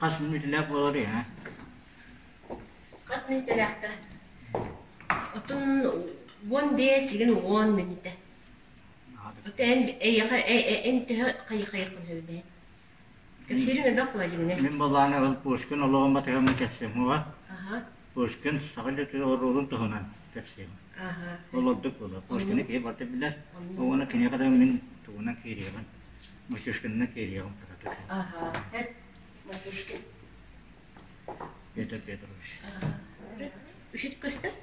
Хас мүнүүтэлээх буоларый, а? Хас мүнүүтэлээх да? Отун 15 игин 10 мүнүүтэ. Ото эн эйиэхэ эн төһө хайы-хайыккын сөбүлээн? Кэпсиирим элбэх була дьиҥинэ. Мин былааны ыл Пушкин олоҕун батыһаммын кэпсиэм уо. Аха. Пушкин саха литературатын туһунан кэпсиэм. Аха. Ол ордук буолар. Пушкины киһи барыта билэр. Уонна киниэхэ да мин тугунан киириэҕин, Матюшкинынан киириэҕим кыратык. Аха. Матюшкин. Петр Петрович. Үшүт көстөр?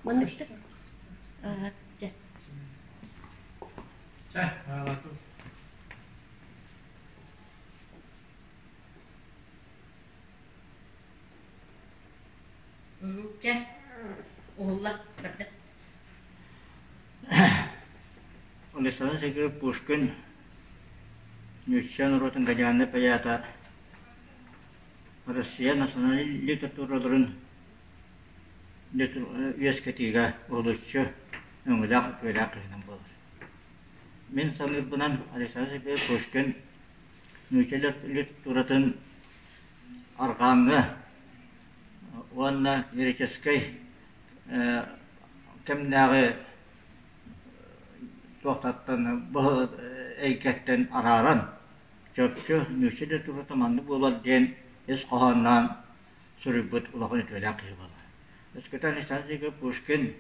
Манныктар. Аха. Чэ. Чэ, аалатым. Чэ, уһулла барда. Александр Сергеевич Пушкин нуучча норуотун гениальнай поэта, Россия национальнай литератураларын үөскэтиигэ уһулуччу өҥөлөөх үтүөлээх киһинэн буолар. Мин саныырбынан Александр Сергеевич Пушкин нуучча литературатын арҕааҥҥы уонна греческэй кэмнээҕи туохтартан эйгэттэн арааран чопчу нуучча литературата маннык буолар диэн ис хоһоонноон суруйбут улахан үтүөлээх киһи буолар. Өскөтө Александр Сергеевич Пушкин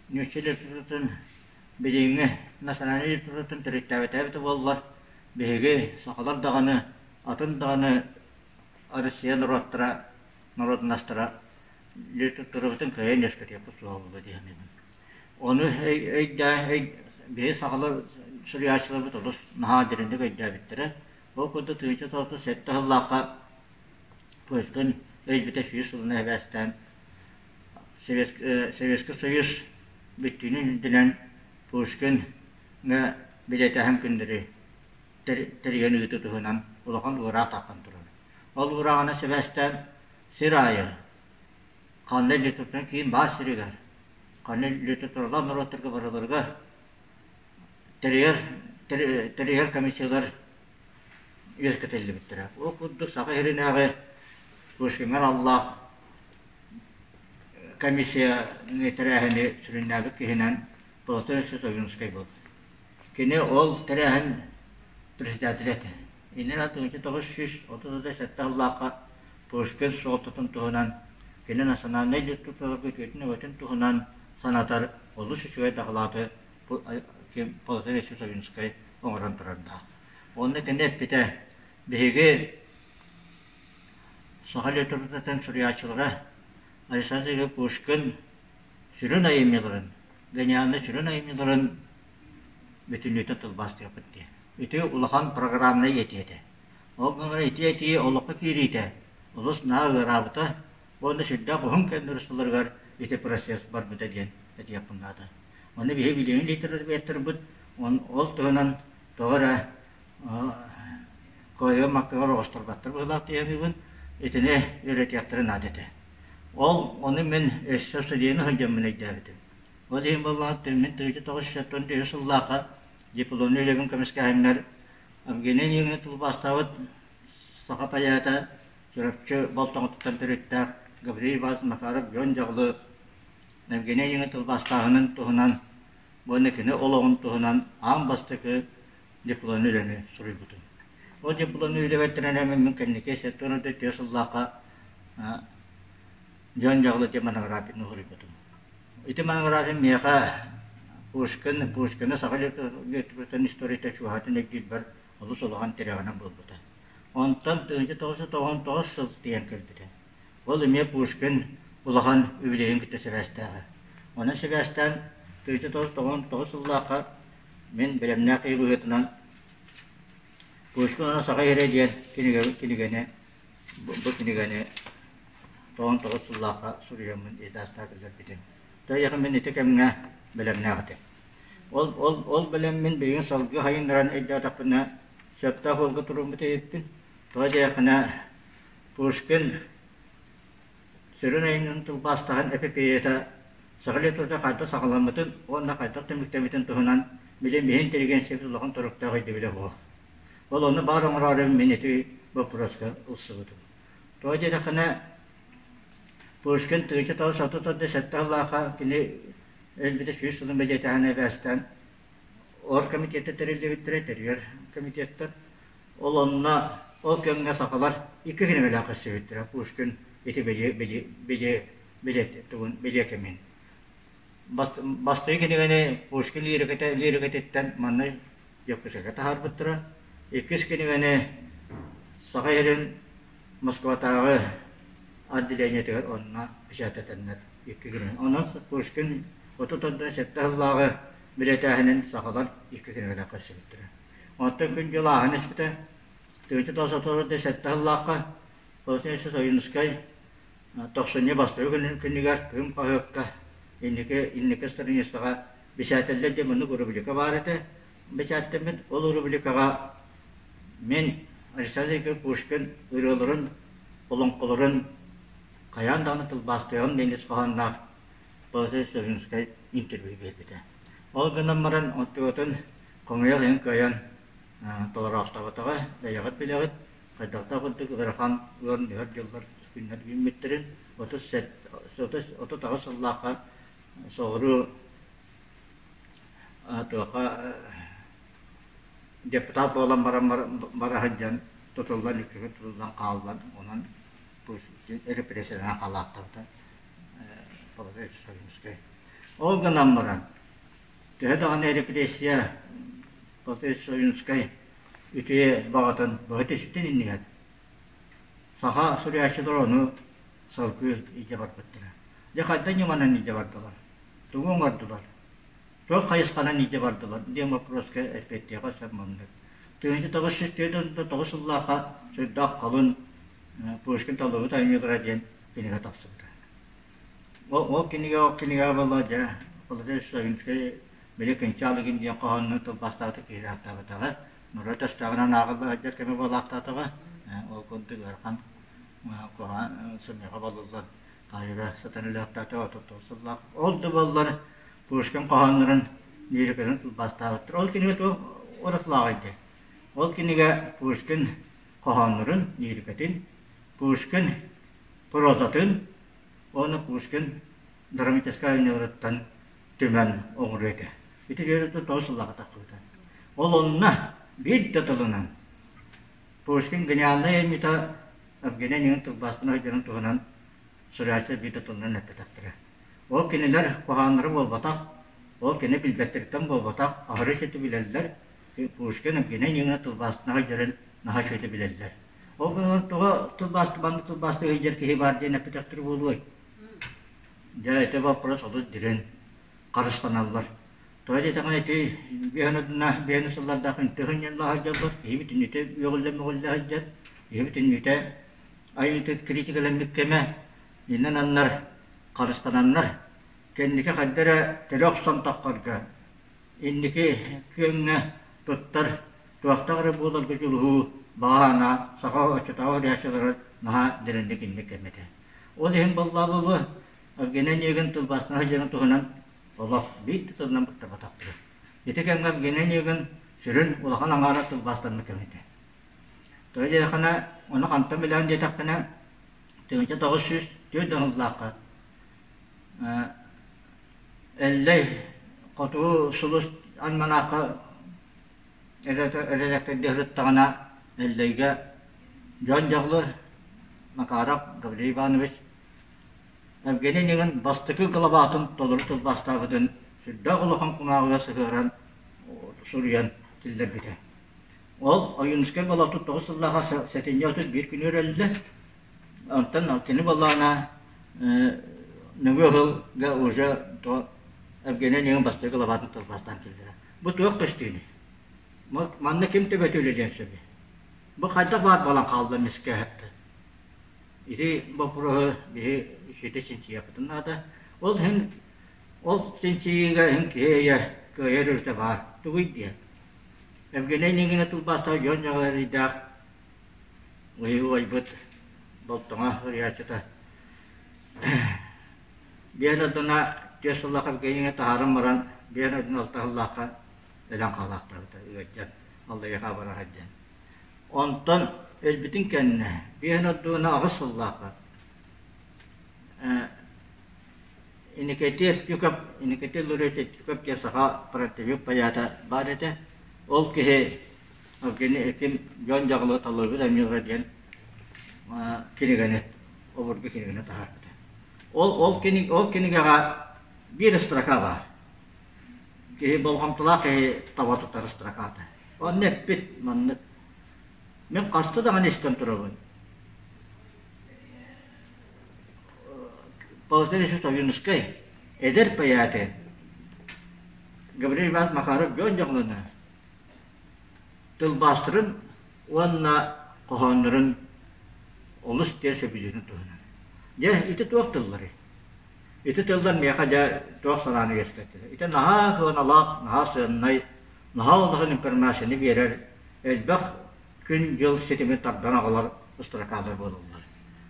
нуучча литературатын билиҥҥи национальнай литературатын төрүттээбэтэ эбитэ буоллар, биһиги сахалар даҕаны, атын даҕаны Россия норуоттара, норуодунастара литературабытын кыайан үөскэтиэхпит суоҕа буолуо дии саныыбын. Ону өйдөө, биһи сахалар суруйааччыларбыт олус наһаа дириҥник өйдөөбүттэрэ. Ол курдук 1937 сыллаахха Пушкин өлбүтэ 100 сылынан сибээстээн Советский Союз бүттүүнүн үрдүнэн Пушкиҥҥа билиэтэһэн күннэри тэрийэн ыытыы туһунан улахан уураах таххан турар. Ол уурааҕынан сибээстээн сир аайы ханна литературнай киин баар сиригэр, ханна литературалаах норуоттарга барыларыгар тэрийэр тэрийэр комиссиялар үөскэтиллибиттэрэ. Ол курдук Саха сиринээҕи Пушкиҥҥа аналлаах комиссияны тэрээһини сүрүннээбит киһинэн Платон Ойуунускай буолбут. Кини ол тэрээһин председателэ этэ. Иннинэ 1937 сыллаахха Пушкин суолтатын туһунан, кини национальнай литератураларга үтүөтүн-өҥөтүн туһунан санатар олус үчүгэй дакылааты Платон Ойуунускай оҥорон турардаах. Онно кини эппитэ, биһиги саха литературатын суруйааччылара Александр Егорович Пушкин сүрүн айымньыларын, гениальнай сүрүн айымньыларын бүтүннүүтүн тылбаастыахпыт диэн. Ити улахан программнай этии этэ. Ол гынан ити этии олоххо киириитэ олус наһаа ыараабыта уонна сүрдээх уһун кэмнэр усталарыгар ити процесс барбыта диэн этиэхпин наада. Ону биһи билиҥҥи литературабыт ол туһунан тоҕо эрэ кыайыам маккыгар оҕустарбаттар быһыылаах дии саныыбын. Итини үөрэтиэхтэрэ наада этэ. Ол ону мин өссө студены сылдьаммын өйдөөбүтүм. Ол иһин буоллаҕына мин 1994 сыллаахха дипломнай үлэбин көмүскээһиммэр Евгений Онегины тылбаастаабыт саха поэта Чурапчы Болтоҥотуттан төрүттээх Гаврил Иванович Макаров Дьон Дьаҕылы Евгений Онегин тылбаастааһынын туһунан уонна кини олоҕун туһунан аан бастакы дипломнай үлэни суруйбутум. Ол дипломнай үлэбэр мин кэнники 74 сыллаахха Дьон Дьаҕылы диэн монографияны суруйбутум. Ити монография миэхэ Пушкин, Пушкины саха литературатын историята чугаһаатын өйдүүрбэр олус улахан тирэҕинэн буолбута. Онтон 1999 сыл тиийэн кэлбитэ. Ол эмиэ Пушкин улахан үбүлүөйүн кытта сибээстээҕэ. Онон сибээстээн 1999 сыллаахха мин бэлэмнээх киһи быһыытынан Пушкин уонна Саха сирэ диэн кинигэ, кинигэни бу кинигэни 99 сыллаахха суруйаммын издательствоҕа киллэрбитим. Тоҕо мин ити кэмҥэ бэлэмнээх этим. Ол, ол, ол бэлэммин билигин салгыы хайыннаран өйдөөтөхпүнэ сөптөөх уолга туруммут эбиппин. Тоҕо диэххинэ Пушкин сүрүн айымньытын тылбаастаһан эпопеята саха литературата хайдах саҕаламмытын уонна хайдах түмүктэммитин туһунан билим иһин интеллигенциябыт улахан туруктаах өйдөбүлэ суох. Ол ону баар оҥороору мин ити боппуруоска ылсыбытым. Тоҕо диэтэххинэ, Пушкин 1937 сыллаахха кини өлбүтэ 100 сылын бэлиэтээн эбээстээн оргкомитета тэриллибиттэрэ, тэрийэр комитеттар. Ол онно ол кэмҥэ сахалар икки кинигэлээх көрсүбүттэрэ Пушкин ити бэлиэ бэлиэ бэлиэ бэлиэ тугун бэлиэ кэмин. Бастакы кинигэни Пушкин лирикэтэ лирикэтиттэн манна Дьокуускайга таһаарбыттара. Иккис кинигэни Саха сирин Москватааҕы отделениетыгар онно бэчээттэтэннэр икки кинигэ. Онон Пушкин 37 сыллааҕы бэлиэтээһинин сахалар икки кинигэлээх көрсүбүттэрэ. Онтон күн-дьыл ааһан испитэ. 1937 сыллаахха Владимир Ойуунускай тохсунньу бастакы күнүгэр Кыым хаһыакка инники инники страницаҕа бэчээтэллэр диэн маннык рубрика баар этэ. Бэчээттэммит ол рубрикаҕа мин Александр Егорович Пушкин ырыаларын, олоҥхолорун хайаан даҕаны тылбаастыаҕым диэн ис хоһоонноох Владимир Савинскай интервью биэрбитэ. Ол гынан баран онтугутун хомойуох иһин кыайан толороохтоботоҕо, бэйэҕит билэҕит, хайдахтаах курдук ыарахан ыар нүһэр дьыллар күннэр үүммүттэрин 38 сыллаахха соҕуруу туохха депутат буолан баран бара сылдьан тутуллан иккигэ тутуллан хааллан онон репрессиянан халааттабыта Ол гынан баран төһө даҕаны репрессия Василий Ойуунускай үтүө баҕатын быһа түспүтүн иннигэр саха суруйааччылара ону салгыы илдьэ барбыттара. Дьэ хайдах ньыманан илдьэ бардылар? Тугу оҥордулар? Туох хайысханан илдьэ бардылар диэн боппуруоска эппиэттиэххэ сөп маннык. 1949 сыллаахха сүрдээх халын Пушкин талбыт айымньылара диэн кинигэ тахсыбыта. Ол кинигэ ол кинигэ буолла дьэ Владимир Савинскай били Кынчаалыгын диэн хоһоонун тылбаастаабыта киһи ааттаабатаҕа, норуот өстөөҕүнэн ааҕылла сылдьар кэмэ буолаахтаатаҕа. Ол курдук ыарахан куһаҕан сымыйаҕа балыллан хаайыыга сытан өлөөхтөөтө 39 сыллаах. Ол да буоллар Пушкин хоһооннорун лирикатын тылбаастаабыттар. Ол кинигэ туох уратылааҕый диэн. Ол кинигэ Пушкин хоһооннорун лирикатын, Пушкин прозатын уонна Пушкин драматическай айымньыларыттан түмэн оҥоруо этэ. Ити диэри тоҕус сыллааҕы тахсыбыта. Ол онно биир да тылынан Пушкин гениальнай айымньыта Евгений Онегин тылбааспын сылдьарын туһунан суруйааччылар биир да тылынан эппэтэхтэрэ. Ол кинилэр куһаҕаннара буолбатах, ол кини билбэттэриттэн буолбатах, аһары сити билэллэр, Пушкин Евгений Онегина тылбааспына сылдьарын наһаа үчүгэйдик билэллэр. Ол гынан тоҕо тылбаас маннык тылбаастыы сылдьар киһи баар диэн эппэтэхтэрэ буолуой? Дьэ, ити боппуруос олус дириҥ, харыстаналлар. Тоҕо диэтэххинэ ити биһиэнэ биһиэнэ сыллардаах үнтү сынньалла сылдьаллар, киһи бүтүннүүтэ үөҕүллэ-мөҕүллэ сылдьар, киһи бүтүннүүтэ айымньытыт критикэлэммит кэмэ иннин-аннар харыстананнар, кэнники хайда эрэ төлө охсон таххарга, инники күөҥҥэ туттар туохтаах эрэ буоларга дьулуһуу баҕа санаа саха оччотооҕу ырыаччылара наһаа дириҥник инник кэммитэ. Ол иһин буоллаа буолуо, Евгений Онегин тылбаастана сылдьарын туһунан олох биир да тылынан быктарбатахтара. Ити кэмҥэ Евгений Онегин сүрүн улахан аҥаара тылбаастаммыт кэмэ этэ. Тоҕо диэтэххинэ, ону хантан билэҕин диэтэхпинэ, 1904 сыллаахха Эллэй Хотугу сулус альманахха эрэдээктэрдии сырыттаҕына Эллэйгэ Дьон Дьаҕылы Макаров Гаврил Иванович Евгений Онегин бастакы главатын толору тылбаастаабытын сүрдээх улахан кумааҕыга сыһыаран суруйан киллэрбитэ. Ол Ойуунускай болотун 9 сыллааҕа сэтинньи 31 күнүгэр өллө. Онтон кини буоллаҕына нөҥүө сылга уже Евгений Онегин бастакы главатын тылбаастаан киллэрэр. Бу туох көстүүнүй? Манна ким төбөтө үлэлиэн сөбүй? Бу хайдах баар буолан хаалла мискээһэттэ? Ити боппуруоһу биһи ситэ чинчийиэхпитин наада. Ол иһин ол чинчийиигэ иһин киһи өйө кыайар өрүтэ баар. Тугуй диэн. Евгений Онегина тылбаастаах дьон дьаҕаларыйдаах уйбут Болтоҥо суруйааччыта Биэн ордуна түөрт сыллаах Евгенийгэ таһааран баран биэн ордуна алта сыллаахха өлөн хаалаахтаабыта ыалдьан аллайыаха бара сылдьан. Онтон өлбүтүн кэннэ биэһин ордугуна аҕыс сыллаахха Инникити Эртюков, Инникити Луреч Эртюков диэн саха фронтовик поэта баар этэ. Ол киһи кини ким дьон дьаҕылы талыыбыт эмиэ диэн кинигэни обургу кинигэни таһаарбыта. Ол ол кини ол кинигэҕэ биир строка баар. Киһи болҕомтолоох киһи таба тутар строката. Онно эппит маннык. Мин хаста даҕаны истэн турабын. Полотенец Ойуунускай эдэр поэты Гаврил Иванович Макаров дьон дьоҕулана тылбаастарын уонна хоһооннорун олус диэн сөбүлүүрүн туһунан. Дьэ, ити туох тылларый? Ити тыллар миэхэ дьэ туох санааны үөскэттилэр. Ити наһаа сыаналаах, наһаа сыаннай, наһаа улахан информацияны биэрэр элбэх күн-дьыл ситимин тардан аҕалар ыстыракаалар буолаллар.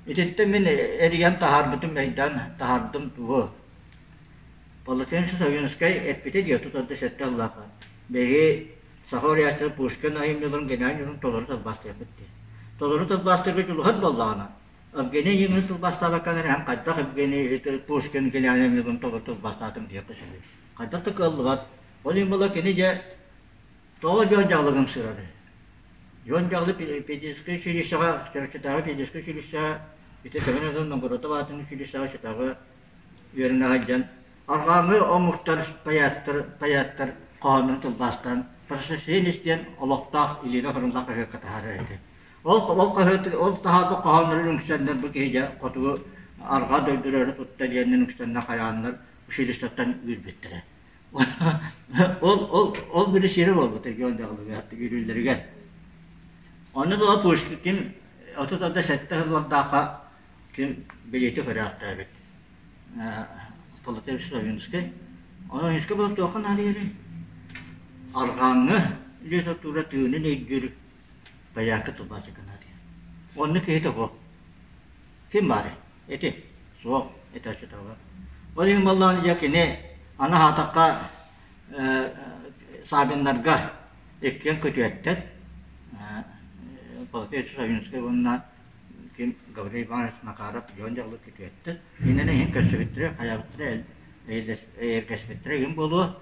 Итинтэн мин эрийэн таһаарбытым, өйдөөн таһаардым тугу? Полотенце Ойуунускай эппитэ дии 37 сыллаахха биһиги саха уруйааччыта Пушкин айымньыларын гениальнай дьонун толору тылбаастыахпыт диэн. Толору тылбаастыырга дьулуһар буоллаҕына, Евгений Онегины тылбаастаабакка эрэ эн хайдах Евгений Пушкин гениальнай айымньыларын толору тылбаастаатым диэххэ сөбүй? Хайдах да кыаллыбат. Ол иһин буолла кини дьэ Тоҕо дьон дьаллыгын сырарый? Дьон дьаллы педагогическай училищеҕа, Чурапчытааҕы педагогическай училищеҕа, ити Семен Иванович Новгородов аатын училищеҕа Читаҕа үөрэнэ сылдьан, арҕааҥҥы омуктар поэттар, поэттар хоһооннорун тылбаастаан «Просвещение» диэн олохтоох илиинэн суруллар хаһыакка таһаарар этэ. Ол, ол хаһыат, ол таһаарбыт хоһооннорун үҥсэннэр бу киһи дьэ хотугу арҕаа дойдулары тутта диэннэр үҥсэннэр хайааннар училищеттан үүрбүттэрэ. Ол ол ол бирисиэрэ буолбута дьон дьаҕылыгар үүрүүллэригэр. Ону була Пушкин 37 сыллардаахха ким билиэти көрөөхтөөбүт. Полотевич Славинскай. Ону Ойуунскай була туохха наадыйарый? Арҕааҥҥы литература тыынын өйдүүр поляка тылбаасчыка наадыйар. Онно киһи суох. Ким баарый? Ити суох этээччи Ол иһин буоллаҕына дьэ кини аны аһаатахха Савиннарга иккиэн күтүөттэр Полотевич Савинскай уонна ким Гаврил Иванович Макаров дьон дьаллык күтүөттэр. Иннинэ иһин көрсүбүттэрэ, хайаабыттара, эйэргэспиттэрэ игин буолуо.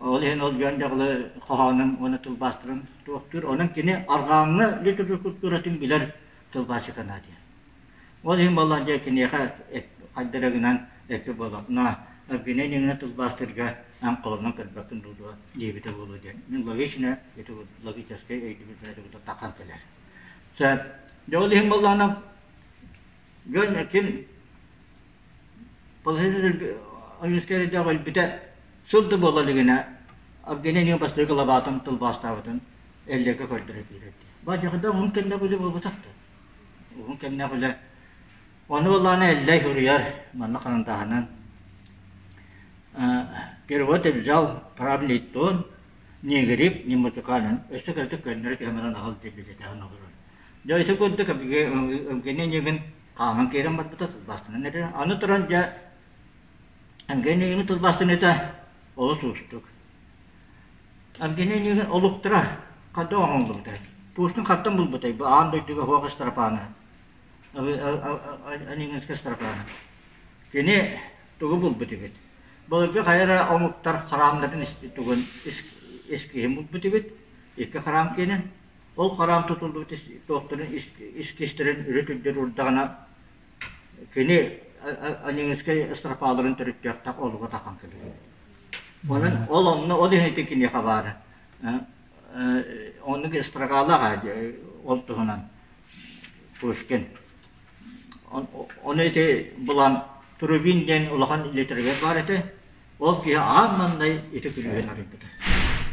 Ол иһин ол дьон дьаҕылы хоһоонун уонна тылбаастарын туохтуур. Онон кини арҕааҥҥы литературатын билэр тылбаасчыта наадыйар. Ол иһин буоллар дьэ киниэхэ хайдара гынан эппит буоллахпына, Евгений Ильина тылбаастыырга эн холонон көрбөккүн дуу дуо диэбитэ буолуо диэн. Мин логично, ити логическай өйдөбүл тахан кэлэр. Сөп. Дьэ ол иһин буоллаҕына дьон ким Ойуунускай эрдээх өлбүтэ сыл да буола илигинэ Евгений Ильин бастакы лабаатын тылбаастаабытын Эллэгэ көрдөрө киирэр. Бадьаҕыда уһун кэмнээх үлэ буолбатах да. Уһун кэмнээх үлэ. Ону буоллаҕына Эллэй суруйар манна харандааһынан перевод взял правильный тон, не грипп, не музыкален. Өссө кыратык көннөрү түһэн аҕал диэн билиэтэҕин олорор. Дьэ ити курдук Евгений Онегин хааман киирэн барбыта тылбаастанан эрэ. Аны туран дьэ Евгений Онегин тылбаастаныыта олус уустук. Евгений Онегин олуктара хайдах оҥоһуллубутай? Пушкин хантан булбутай бу аан дойдуга суох ыстарапааны? Онегинскай ыстарапааны. Кини тугу булбут эбит? Былыргы хайа эрэ омуктар храмнарын тугун эскиһин булбут эбит. Икки храм киэнин. Ол храм тутуллубут туохтарын эскизтэрин үрүт үрдүгэр уурдаҕына Кини Онегинскай ыстарапааларын төрүттүөхтээх олуга тахан кэлэр. Онон ол онно ол иһин ити киниэхэ баара. Оннук эстрагалаах ол туһунан Пушкин. Ону ити булан Трубин диэн улахан литература баар этэ. Ол киһи аан маҥнай ити күлүүһүн арыйбыта.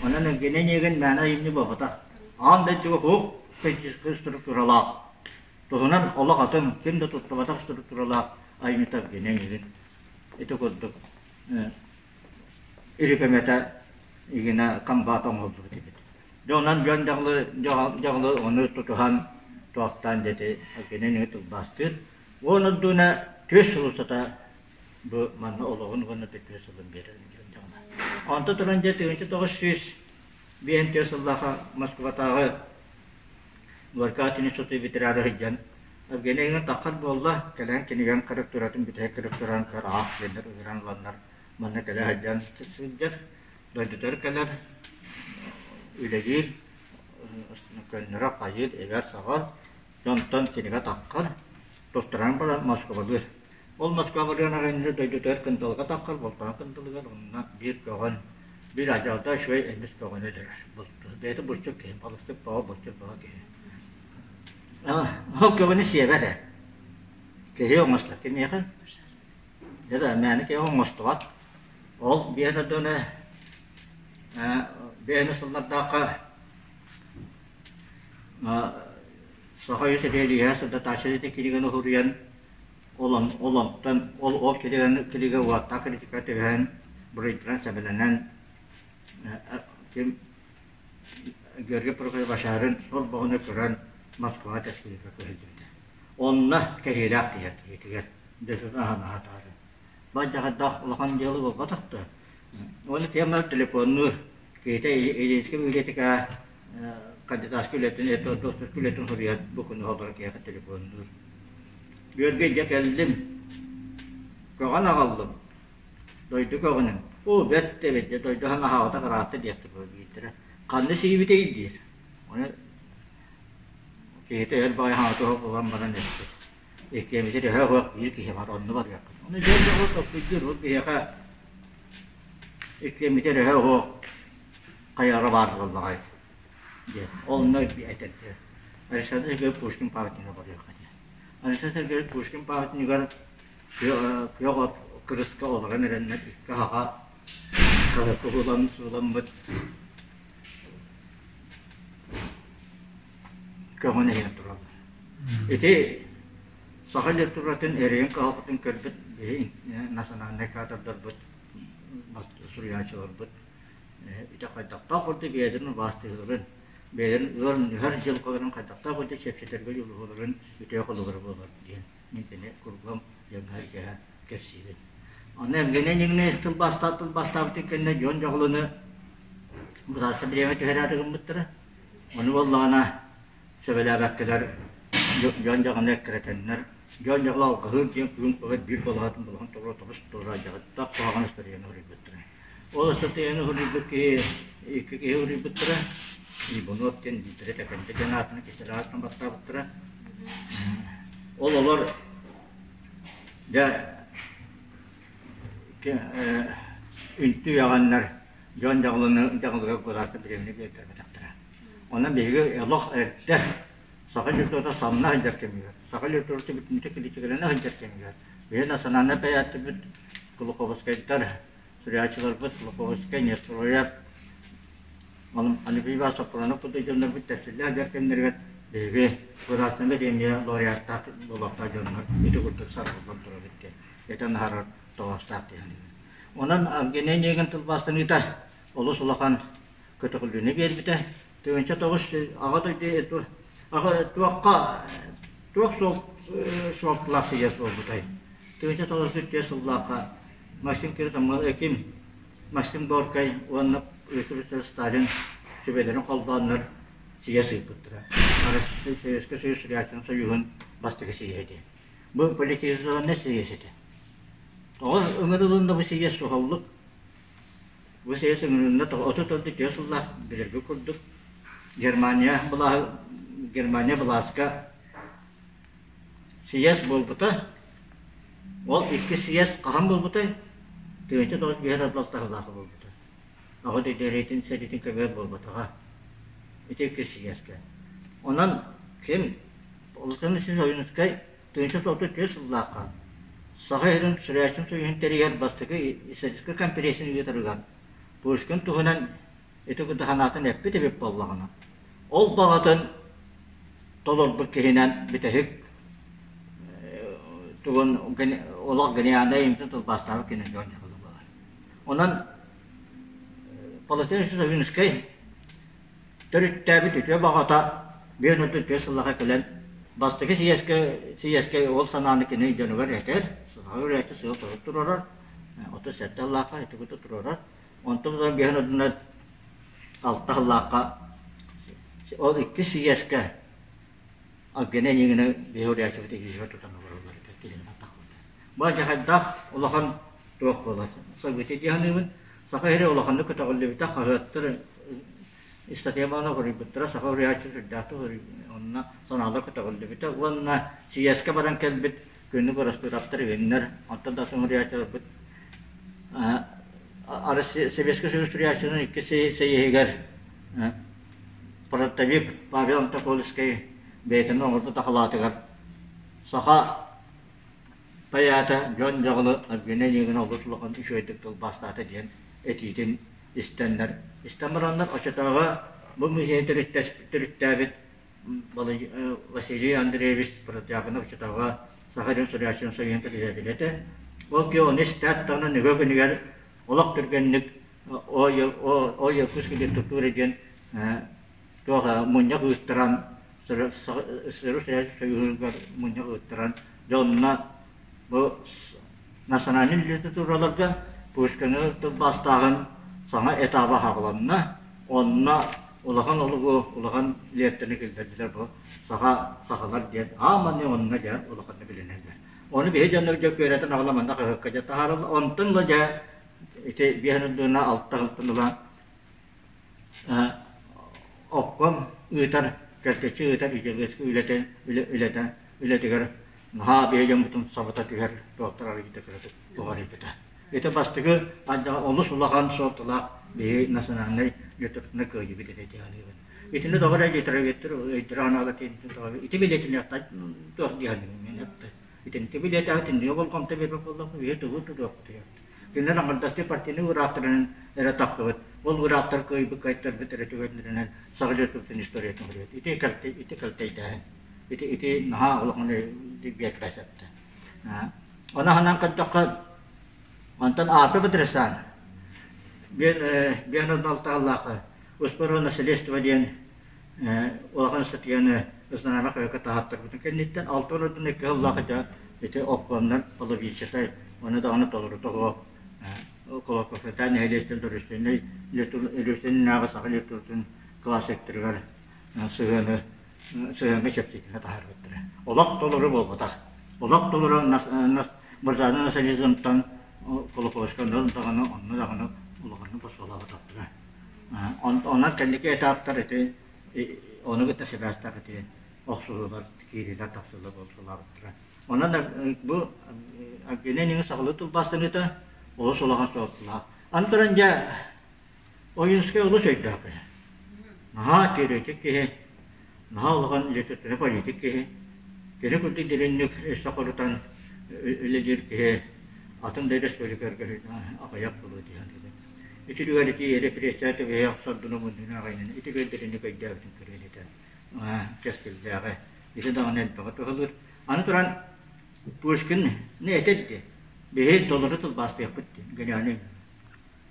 Онон Евгений Онегин мээнэ айымньы буолбатах. Аан дойдуга суох физическэй структуралаах Туһунан олох атын, ким да туттубатах структуралаах айымньыта Евгений Онегин ити курдук ирипэмэтэ игинэ комбат оҥоһуллубут эбит. Дьэ онон дьон дьаҕылы дьаҕылы ону тутуһан туохтаан диэти Евгений Онегин тылбаастыыр. Уон ордууна түөрт сыл устата бу манна олоҕун уонна түөрт сылын биэрэр дьон дьаҕыла. Онто туран дьэ 1954 сыллааха Москватааҕы. Горькай институту бүтэрээри сылдьан Евгений эйигин таххар буолла, кэлэн кинигэҥ корректуратын бүтэһик корректуратын көр аах диэннэр ыҥыран ыланнар манна кэлэ сылдьан сылдьар, дойдутугар кэлэр, үлэлиир, көннөрө хайыыр, эбэр-саҕар, дьонтон кинигэ таххар, туттаран баран Москвалыыр. Ол Москвалыырын аҕайыннары дойдутугар Кындалга таххар, Болтоҥо Кындалыгар онно биир көҕөн, биир адьалта үчүгэй эмис көҕөнү өлөрөр. Бэйэтэ булчут киһи, балыксыт бөҕө, булчут бөҕө киһи. Ол көҕөнү сиэбэт ээ. Киһи оҥостор кимиэхэ? Дьэ да, мээнэ киһи оҥостубат. Ол биэһин ордуна биэһин сыллардаахха Саха үс религия сырдатааччы кинигэни суруйан ол ол онтон ол ол кинигэни кинигэ уоттаах критика түһэн буруйдаран сэбэлэнэн ким Георгий Прокопьевич Башарин сол боҕуну көрөн Москваҕа тэскилииргэ көһүллүбүтэ. Онно кэһиилээх тиийэр киһитигэр дьэ аһан аһатаары. Бадьаҕардаах улахан дьыала буолбатах да. Уонна тема телефоннуур киһитэ Ильинскэй библиотека кандидатскай үлэтин, докторскай үлэтин суруйан бу күнү олорон киһиэхэ телефоннуур. Бүөргэ дьэ кэллим, көҕөн аҕаллым, дойду көҕүнүн. Оо, бэрт эбит, дьэ дойду аһаҥ аһаабата ыраатта диэхтэр биирдэрэ. Ханна сиибитэй диир. Ону киһитэ эр баҕайы хаҥата суох буолан баран эппит. Иккиэммитин өһө оһох биир киһи бар, онно барыаххын. Ону дьон дьоҕу толкуйдуур, ол биһиэхэ иккиэммитин өһө оһох хайаҕа баар буоллаҕай диэн. Онно этэргэ Александр Сергеевич Пушкин памятнигар барыахха диэн. Александр Сергеевич Пушкин памятнигар күөх от кырыска олорон эрэннэр икки аһаҕа куһулан сууламмыт көҕүн иһэн тураллар. Ити саха литературатын эрэйин кыһалҕатын көрбүт биһи национальнай кадрдарбыт, суруйааччыларбыт ити хайдахтаах курдук бэйэлэрин убаастыылларын, бэйэлэрин ыар нүһэр дьылҕаларын хайдахтаах курдук чэпчэтэргэ дьулуһууларын үтүө холобура буолар диэн мин кини кургуом дьоҥҥо кэпсиибин. Онно Евгений Нигнеев тылбаастаат тылбаастаабытын кэннэ дьон дьоҕулуну быраатса бириэмэ түһэрээри гыммыттара. Ону буоллаҕына сөбүлээбэккэлэр дьон дьаҕаны эккирэтэннэр, дьон дьаҕала алҕаһыыр диэн күн куһат биир балаһатын балаһан тоҕо тобус туора дьаҕыттаах куһаҕан ыстарыйаны уруйбуттара. Ол ыстатыйаны уруйбут киһи икки киһи уруйбуттара. Иванов диэн биирдэрэ Тэкэнтэ диэн аатынан кистэл аатынан баттаабыттара. Ол олор дьэ үнтү үөҕэннэр дьон дьаҕылыны дьаҕылыгар кураата бириэмэни биэртэрбэтэхтэрэ. Онон биһиги олох эрдэ саха литературата самна сылдьар кэмигэр, саха литературата бүтүннүүтэ килиитикэлэнэ сылдьар кэмигэр, биһиги национальнай бэйээттэрбит Кулаковскайдар, суруйааччыларбыт Кулаковскай, Нестроев, Алексей Иванович Соппуруонап курдук дьоннорбут тэпсиллээх сылдьар кэмнэригэр биһиги Государственнай премия лауреаттаах буолуохтаах дьоннор ити курдук сарбыллан турабыт диэн этэн аһарар тоҕоостоох дии саныыбын. Онон Евгений Онегин тылбаастаныыта олус улахан көтөҕүллүүнү биэрбитэ. 1900 Аҕа дойду аҕа туохха туох суол суолталаах сийиэс буолбутай? 1904 сыллаахха Максим Киритаммыл ким Максим Горькай уонна Виктор Сталин сүбэлэрин холбооннор сийиэс ыыппыттара. Советскай Союз Суруйааччыларын Союһун бастакы сийиэһэ диэн. Бу политизированнай сийиэс этэ. Тоҕо ыҥырылынна бу сийиэс суһаллык? Бу сийиэс ыҥырылынна 34 сыллаах билэргэ курдук Германия былааһы Германия былааска сийиэс буолбута. Ол икки сийиэс хаһан буолбутай? 1905 сыллаахха буолбута. Аҕа дойду эрэйтин сэриитин кэмигэр буолбатаҕа. Ити икки сийиэскэ. Онон ким Александр Ойуунускай 1934 сыллаахха Саха сирин Суруйааччытын союһун тэрийэр бастакы историческай конференцияны ыытарыгар Пушкин туһунан ити курдук санаатын эппит эбит буоллаҕына, ол баҕатын толорбут киһинэн бүтэһик тугун олох гениальнай айымньытын тылбаастаабыт кини дьон дьаһала буолар. Онон Полотен Ойуунускай төрүттээбит үтүө баҕата 54 сыллаха кэлэн бастакы сийиэскэ сийиэскэ ол санааны кини дьонугар этэр, саха үөрээччи сыал тоһут туруорар, 37 сыллаахха ити курдук туруорар. Онтон ыла биэһин ордунан алта сыллаахха ол икки сийиэскэ. Алгена Онегина биһи уруйааччыбыт илиитигэр тутан олороллор этэ, килиҥҥэ тахпыта. Бу дьаһайдаах улахан туох буолар событие дии саныыбын. Саха сирэ улаханнык көтөҕүллүбүтэ, хаһыаттар ыстатыйа баҕана суруйбуттара, саха уруйааччы сүрдээхтик онно санаалар көтөҕүллүбүтэ уонна съезкэ баран кэлбит күннүк Ростовтар үһүннэр, онтон да атын уруйааччыларбыт Советский Союз суруйааччытын икки съеһигэр фронтовик Павел Антокольскай бэйэтин оҥорбут акылаатыгар саха поэта Дьон Дьаҕылы Аргена Онегина олус улахан үчүгэйдик тылбаастаата диэн этиитин истэннэр, истэн бараннар оччотооҕу бу музейы төрүттээбит Василий Андреевич Протягинов оччотооҕу Саха дьон суруйааччытын союһун председателэ этэ. Ол киһи ону истээт даҕаны нөҥүө күнүгэр олох түргэнник О Якутский литература диэн туох мунньах ыыттаран Сыры Союһугар мунньах ыыттаран дьэ онно бу национальнай литератураларга Пушкины тылбаастааһын саҥа этаба хааланна. Онно улахан олугу, улахан лиэптэни киллэрдилэр бу саха сахалар диэн ааманы онно дьэ улаханнык билинэллэр. Ону биһи дьоннор дьэ күөрэтин аҕала манна хаһыакка дьэ таһаараллар. Онтон ыла дьэ ити биэһин алта сылтан ыла обком ыытар, кэлтэччи ыытар идеологическай үлэтэ, үлэтэ, үлэтигэр наһаа биһи дьоммутун сабыта түһэр туохтар арыйда кыратык уҕарыйбыта. Ити бастакы олус улахан суолталаах биһи национальнай литературнай кыайыыбыт этэ дии саныыбын. Итини тоҕо эрэ литературоведтар өйдөрө анаала ити билиэтиниэхтэ туох дии саныыбын мен Итинти билиэтэҕэ итиннигэ болҕомто биэрбэт буоллахха биһи тугу тутуохпутуй? Кинилэр аҥардастыы партийнай уураахтарынан эрэ тахсыбыт. Ол уураахтар кыайбыт кыайтарбыт эрэ түгэннэринэн саха литературатын историятын суруйар. Ити кэлтэй ити кэлтэйдээһин. Ити ити наһаа улахан биэрбэ сөптө. Ону аһынан көрдөххө онтон Аапы Бадрасан биэн алтааллаах Успору наследство диэн улахан ыстатыйаны Знамя хаһыакка таһааттарбытын кэнниттэн 62 сыллаах ити ити обкомнар половинчатай ону даҕаны толору тоҕо Колокофетаа нэһилиэстэн революционнай революционнааҕы саха литературатын классиктарыгар сыһыаны сыһыаҥҥа чэпчэтиини таһаарбыттара. Олох толору буолбатах. Олох толору буржуазный национализмтан Кулаковскай онно даҕаны онно даҕаны улаханнык босхолообатахтара. Онон кэнники этаптар ити ону кытта сибээстээх ити охсуһуулар киириилэр тахсыылар буолуталаабыттара. Онон бу Евгений сахалыы тылбаастаныыта олус улахан суолталаах. Аны туран дьэ Ойуунскай олус өйдөөх киһи. Наһаа теоретик киһи, наһаа улахан литературнай политик киһи. Кини курдук дириҥник өссө хорутан үлэлиир киһи атын да республикаларга аҕыйах буолуо дии саныыбын. Ити түгэн ити репрессия түбэһэ охсордуну муннуну аҕайынан ити дириҥник өйдөөбүтүн көрүөн этэ. Кэскиллээҕи. Ити даҕаны элбэҕи туһалыыр. Аны туран Пушкин не этэр дии. Биһи толору тылбаастыахпыт дии. Гениальный.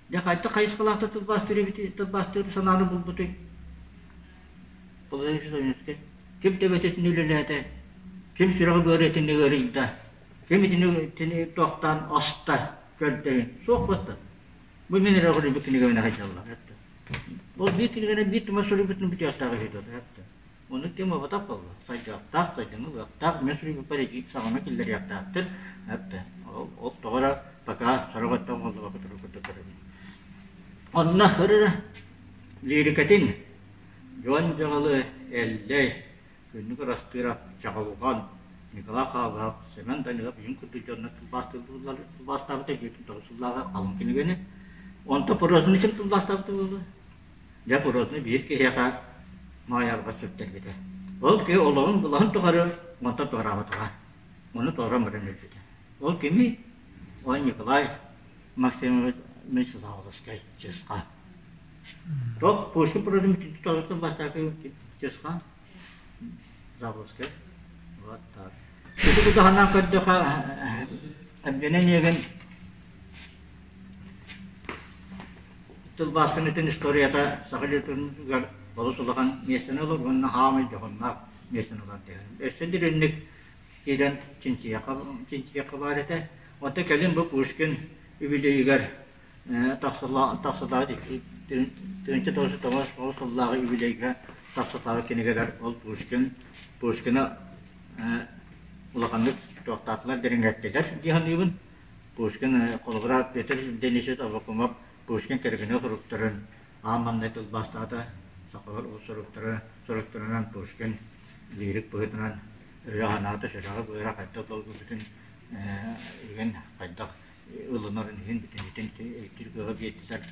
Дьэ хайдах хайысхалаахтык тылбаастыыр эбит тылбаастыыр санааны булбутуй? Владимир Владимирович, ким төбөтүтүн үлэлээтэ, ким сүрэҕи быарытын ыарыйда, ким итини итини туохтаан аста, көрдөһүн. Суох буолта. Бу мин эрэ суруйбут кинигэбин аһайдаллар. Ол биир кинигэнэн биир тума суруйбутун бүтүөхтээх үһү дуо? Ону ким ылбатах буолла? Сайдыахтаах, сайдыҥы ылыахтаах, мин суруйбуппар ити саҕана киллэриэхтээхтэр. Ол, ол тоҕо эрэ пока сорох өттө оҥоһуллубакка турар курдук көрөбүн. Онно ырыра лирикэтин Дьон Дьаҕалы, Эллэй, Күннүк Ырастыырап, Чаҕылҕан, Николай Хаалыһап, Сэмэн Данилов ийин курдук дьоннор тылбаастаабыта 29 сыллааҕы алын кинигэни. Онтон прозаны ким тылбаастаабыта буолуо? Дьэ, прозаны биир киһиэхэ Маайарга сүктэрбитэ. Ол киһи олоҕун былаһын тухары онтон туораабатаҕа. Ону туоран баран өлбүтэ. Ол кимий? Ол Николай Максимович Мичиславовскай Чысхан. Туох Пушкин прозын толорутун бастакы Чысхан Заболоцкай. Вот так. Ити кутаһынан көрдөхө, Евгений Онегин тылбаастаныытын историята саха литературатыгар олус улахан миэстэни ылар уонна хаамай дьоһуннаах миэстэни ылар диэн. Өссө дириҥник киирэн чинчийиэххэ баар этэ. Онтон кэлин бу Пушкин үбүлүөйүгэр тахсылаах 1999 сыллааҕы юбилейга тахсытааҕы кинигэлэр ол Пушкин Пушкина улаханнык туохтаатылар дириҥэттилэр дии саныыбын. Пушкин холобура Петр Денисович Аввакумов Пушкин кэргэнэ суруктарын аан маҥнай тылбаастаата. Сахалар ол суруктара суруктарынан Пушкин лирик быһыытынан өйө-санаата сүрэҕэ-быара хайдах долгуйбутун үгэн хайдах ылынарын иһин бүтүннүүтүн өйдүүр кыаҕы биэрдилэр.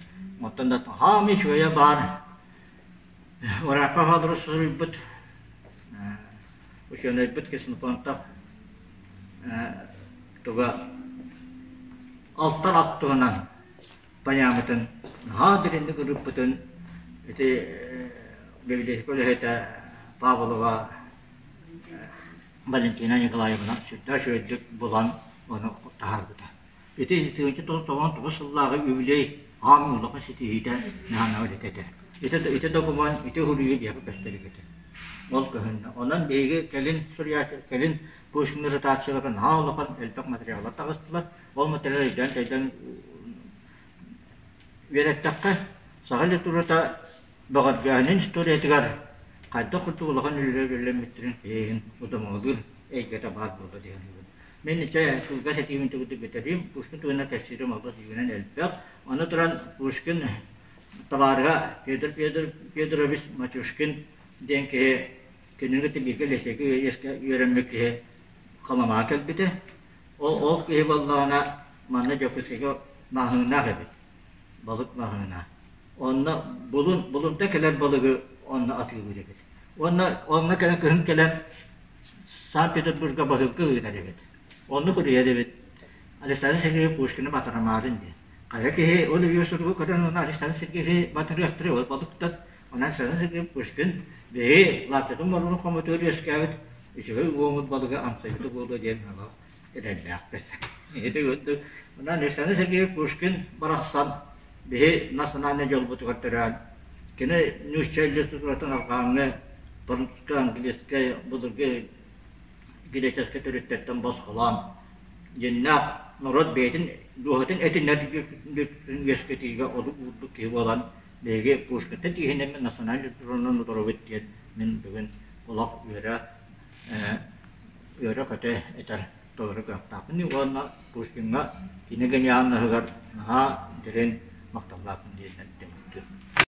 Оттон да хаамыы үчүгэйэ баар Ыраахха хаалары суруйбут учуонайбыт Ксенофонтов туга алтан ат туһунан поэматын наһаа дириҥник ырыппытын ити библиотека үлэһитэ Павлова Валентина Николаевна сүрдээх үчүгэйдик булан ону таһаарбыта. Ити 1999 сыллааҕы үбүлүөй аан улахан ситиһиитэ наһаа үлэтэ этэ. Ити, ити докумуон, ити суруйуу диэки көстөр этэ. Ол көһүннэ. Онон биһиги кэлин суруйааччы, кэлин Пушкин ротацияларга наһаа улахан элбэх материаллар таҕыстылар. Ол материал өйдөөн-төйдөөн үөрэттэххэ, саха литературата бөҕөргөөһүнүн историятыгар хайдах курдук улахан үлэлэр үлэлэммиттэрин иһин удумаҕалыыр эйгэтэ баар буолла дии саныыбын. Мин чэ кылгас этиибин түгүтүк бүтэриим. Пушкин туһунан кэпсиирим олус үүнэн элбэх. Аны туран Пушкин табаарыһа Петр Федорович Матюшкин диэн киһи кинини кытта бииргэ лэсиэгэ үөрэммит киһи Халымаҕа кэлбитэ. Ол, ол киһи буоллаҕына манна Дьокуускайга маҕаһыыннаах эбит. Балык маҕаһыына. Онно булун, булунта кэлэр балыгы онно атыылыыр эбит. Уонна онно кэлэн кыһын кэлэн Санкт-Петербурга баһыылка ыытар эбит. Оннук уруйар эбит. Александр Сергеевич Пушкины батарамаарын диэн. Хайа киһи ол үйэ суругу көрөн уонна Александр Сергеевич батарыахтара ол балыктан. Онон Александр Сергеевич Пушкин биһи лаптатын морунун хомутугар үөскээбит үчүгэй уомут балыгы амсайбыта буолуо диэн олох эрэллээхпит. Ити курдук. Онон Александр Сергеевич Пушкин барахсан биһи национальнай дьолбутугар төрөөн, кини нуучча литературатын арҕааҥҥы французскай, английскай, былыргы греческэй төрүттэртэн босхолоон, дьиннээх норуот бэйэтин дууһатын этинэр үөскэтиигэ олук уурбут киһи буолан, биһиги Пушкинтан тииһинэммит национальнай литературанан утарабыт диэн мин бүгүн олох үөрэ үөрэ-көтө этэр толору кыахтаахпын уонна Пушкиҥҥа кини гениальноһыгар наһаа дириҥ махталлаахпын диэн.